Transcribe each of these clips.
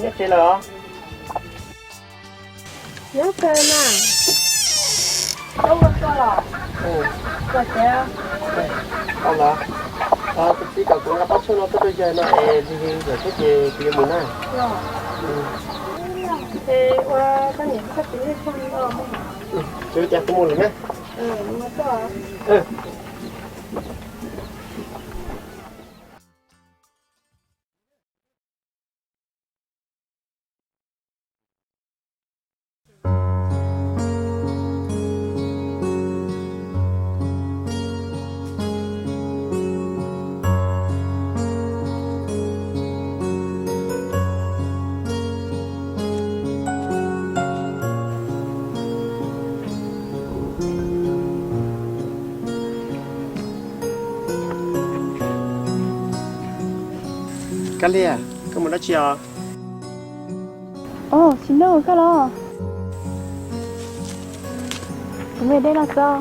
Nyob tsev lawm os. Nyob kawg na. Koj ua koj los? Koj tsev. Tau los. Tus txiv kom kuv nqa pob tshuaj no tuaj rau yawg no es yawg zam thiab ces kuv yuav mus na. Ces ua koj niam koj txiv nej txog no. Tsis ua cas, kuv mus lawm na. Kab Lia, koj mus dab tsi os? Os, Tsis Nuj, koj los? Kuv me dej los txog.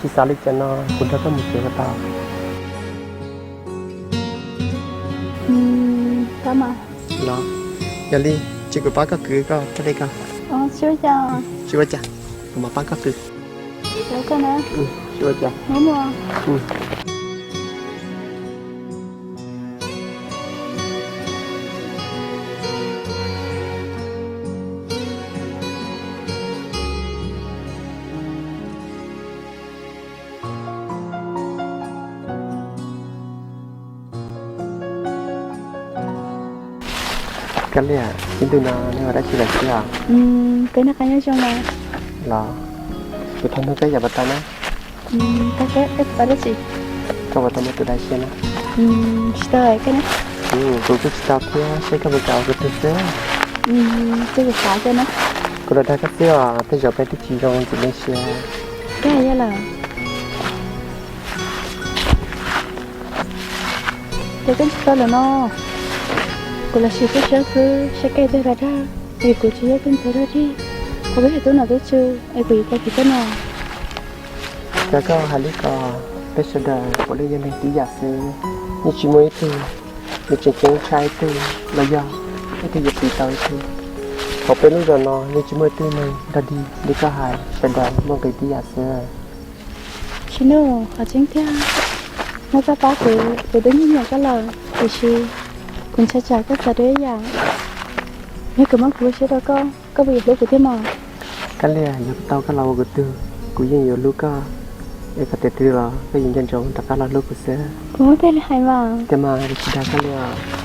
Tsis xav li cas no, kuv nrog koj mus tsev puas tau? Tau mas. Los, yog li ces kuv pab koj kwv koj rab dej ko. Tsis ua cas. Tsis ua cas, kuv mam pab koj kwv. Tsis ua cas. Kab Lia, ib ntu no nej ua dab tsi lawm xwb os? Peb noj qab nyob zoo los. Los, kuv thov nug koj ib yam puas tau na? Koj puas tau muaj tus dai siab na? Tsis tau. Kuv kuj tsis tau thiab, saib koj puas kam ua kuv tug xwb. Kuv los dag koj xwb os, tej zaum peb twb tsis zoo ntxim nej siab. Koj yog lawm. Ces koj tsis tau lawm no, kuv los sim koj siab xwb, saib koj tej dag dag, es kuv tsis yog koj tus dog dig, kuv peb yog tub nom tub tswv es kuv yuav ua cas koj no. Cas koj hais li ko, peb sawv daws puav leej yog neeg tib yam xwb, yeej tsis muaj ib tug yuav tseem ceeb tshaj ib tug los yog ib tug yuav tiv tau ib tug. Hauv peb lub zos no yeej tsis muaj ib tug neeg dog dig li koj hais, sawv daws muaj nqis tib yam xwb. Tsis Nuj, qhov tseeb tiag, muab koj pab kuv, kuv twb nyiam nyiam koj lawm, tiam sis kuv ntshai tsam koj txawv dua ib yam. Yog kuv muab kuv lub siab rau koj, koj puas yuav hlub kuv thiab mog? Kab Lia, yog kuv tau koj los ua kuv tug, kuv yeej yuav hlub koj, es txog tiam twg los koj yeej nco ntsoov rov qab los hlub kuv xwb. Kuv muab tej li hais mas. Tiag mas, kuv tsis dag koj li os.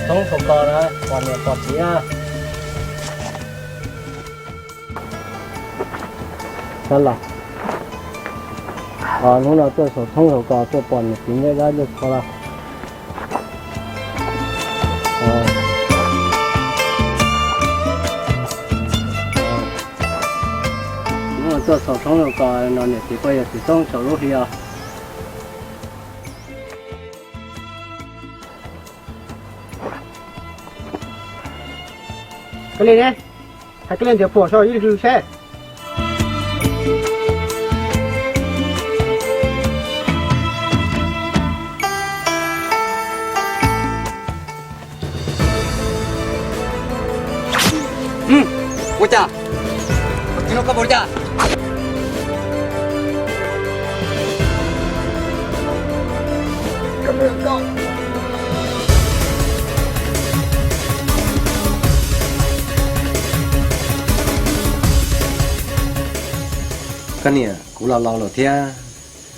Thoob saum ko na, pom niam pom txiv na. Sab los, hnub no tuaj saum thoob saum ko tuaj pom niam txiv ncej dab ncej qhua los. Hnub no tuaj saum thoob saum ko no niam txiv poj yawg txiv toob saum lub hli os. Koj li ne, hais koj li ntiav puas so ib hlis seb. Ua cas? Koj ua cas? Koj niam, kuv los laus lawm thiab,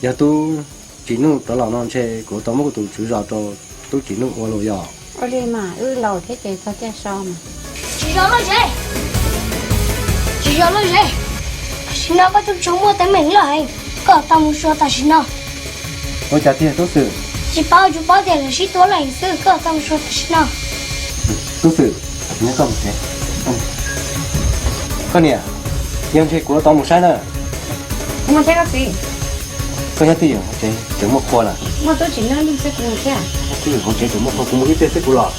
yog tub Tsim Nuj rov los no ntshe kuv tau muab kuv tus tswv zos rau tub Tsim Nuj ua los yog. Ua li mas wb laus thiab ces txog caij so mas. Tsis yog loj zem, tsis yog loj zem. Tam sim no koj tub tsuas muaj teeb meem loj heev, koj tau mus xyuas tam sim no. Ua cas tiag tub xwm? Tsis paub, tsuas paub tias lawv sib tua loj heev xwb, koj tau mus xyuas tam sim no. Tub xwm, koj niam, yog ntshe kuv tau mus saib na. Koj nyob twj ywm hauv tsev tseem muaj qhua lawm. Muaj tub Tsim Nuj xwb kuv thiab. Twj ywm hauv tsev tseem muaj qhua, kuv mus ib pliag xwb kuv los.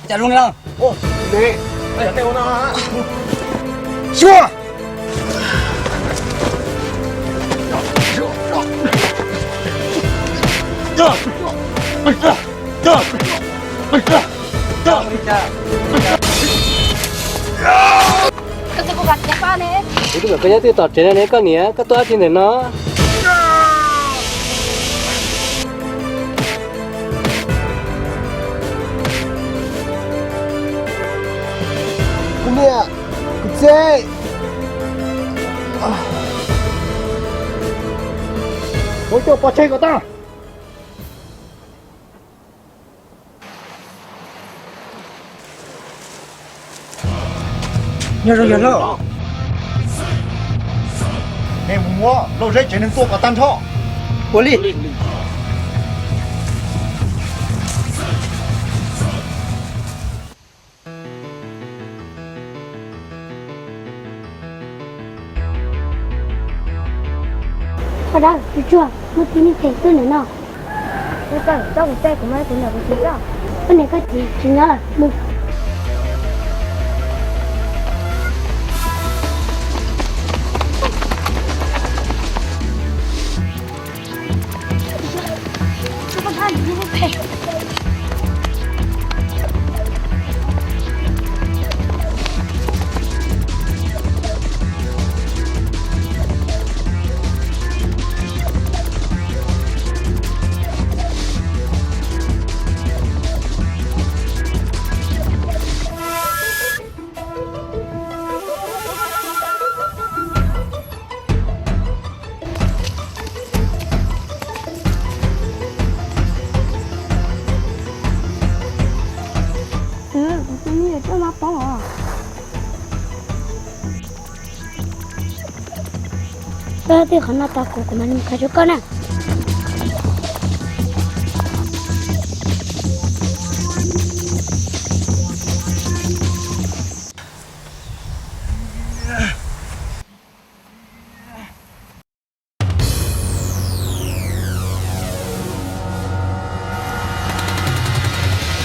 Cas zoo li no? Xyuas! Koj twb kom koj nyob twj ywm tom tsev no ne, koj niam, koj tuaj dab tsi ntawm no? Kuv niam, kuv txiv, kuv coj pov tseg kom tau. Nyob zoo yawg hlob. Nej mus muab Lauj Zeb tsev neeg tua kom tag nrho. Ua li. Koj dab tsuag tsuag, muaj tib neeg phem xwb ntawm no. Koj txhob ua teb, kuv muaj ib tug niam kuv txiv coj. Koj niam koj txiv tsis nyob lawm, mus. Kuv tus me nyuam coj ma poob os. Koj twb qhov no tau kuv, kuv mam li mus khaws rau koj na.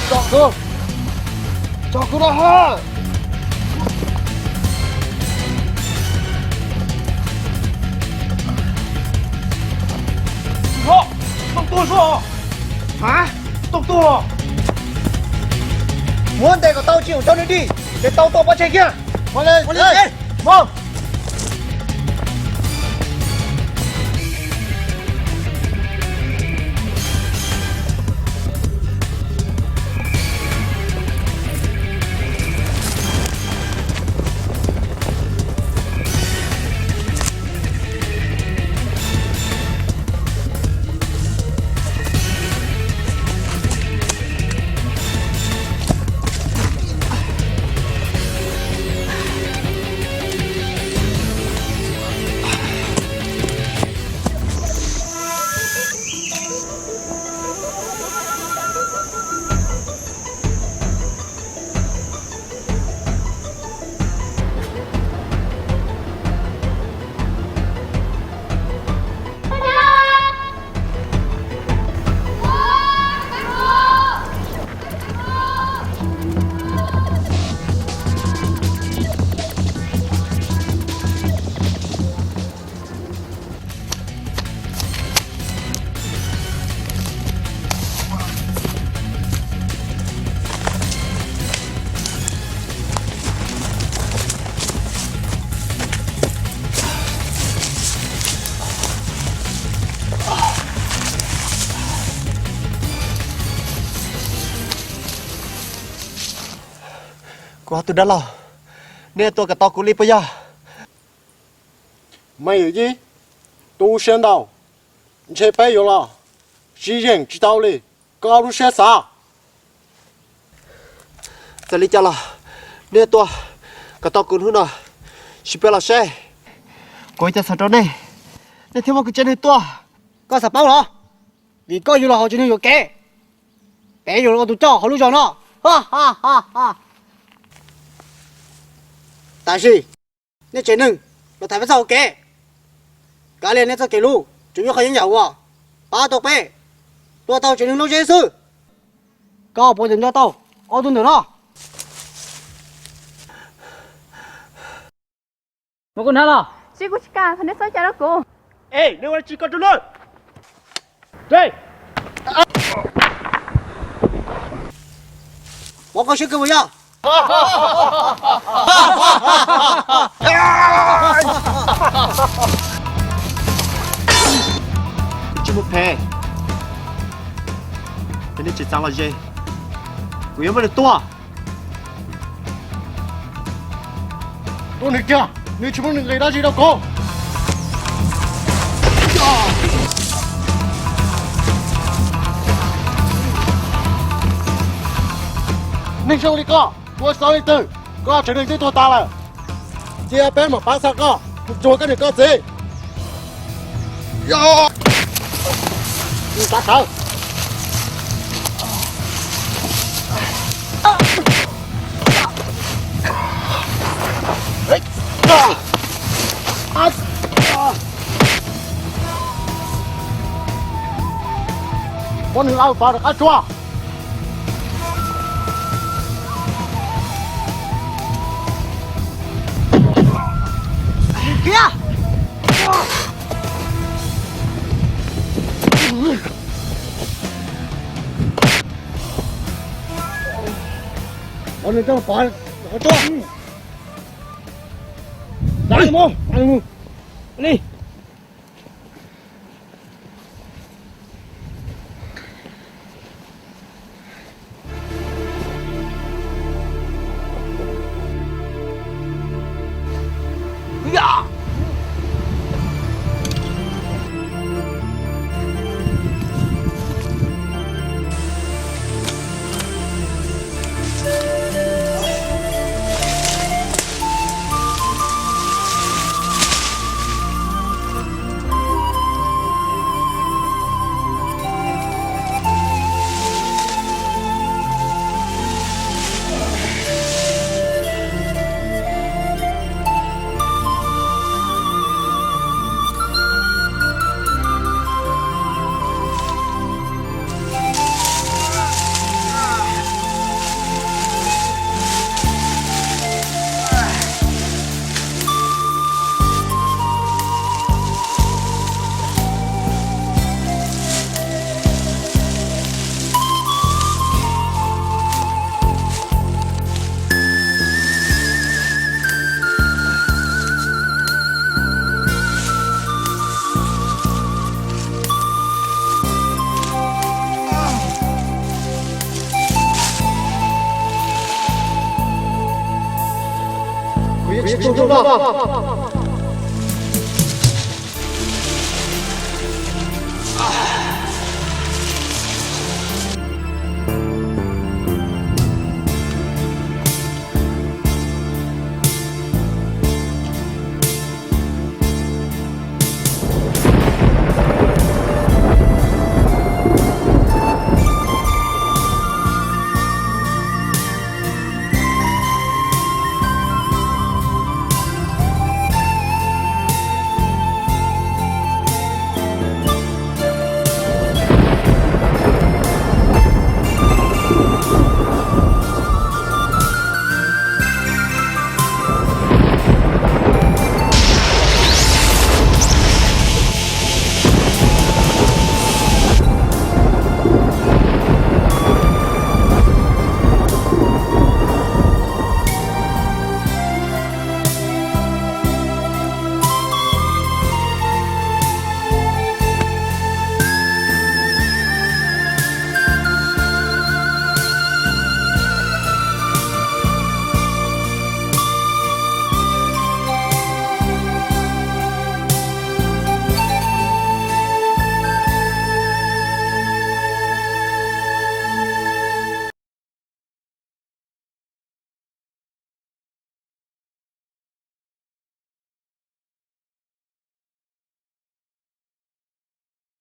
Tso kuv, tso kuv rau hauv. Hlob, tau tuag zog. Hab, tau tuag. Muab ntes kom tau tsis txhob nws dim, ces tau tuaj pov tseg kiag. Ua li, ua li, mus. Tus dab laug, nej tua kom tau kuv li puas yog? Me yawm yij, tu siab ntau, ntshe peb yuav los sib yeem tsis tau li. Koj lub siab xav. Txawm li cas los nej tua kom tau kuv hnub no, sis peb los seb kuv ua cas txhaum rau nej, nej thiaj muab kuv tsev neeg tua. Koj xav paub los? Vim koj yuav los haus tsev neeg yuam kev, peb yuav los ua tus coj hauv lub zos no. Tab sis nej tsev neeg los thaiv peb txoj hauv kev, kav liam nej txoj kev hlub, tseem muaj qhov yeeb yam uas pab tau peb tua tau tsev neeg lub zeb xwb. Koj puas nco tau ob tug ntawm no? Muab kuv hnav los. Tsis, kuv tsis kam, thov nej txhob cais rau kuv. Es nej ua dab tsi ko rau na? Pov koj siab kawg puas yog? Tsis muaj phem, yog nej tsis xav los ze, kuv yuav muab nws tua. Tua nws kiag, nws tsis muaj nqis dab tsi rau kuv. Neeg zoo li koj, tua xov li twg, koj tsev neeg twb tuag tas lawm. Cia peb mam pab xa koj mus cuag koj niam koj txiv. Xav tawv. Muab nws aw pov rov qab tsuag. Muab nws coj pov rov qab tsuag. Kuv yuav tsum zoo no.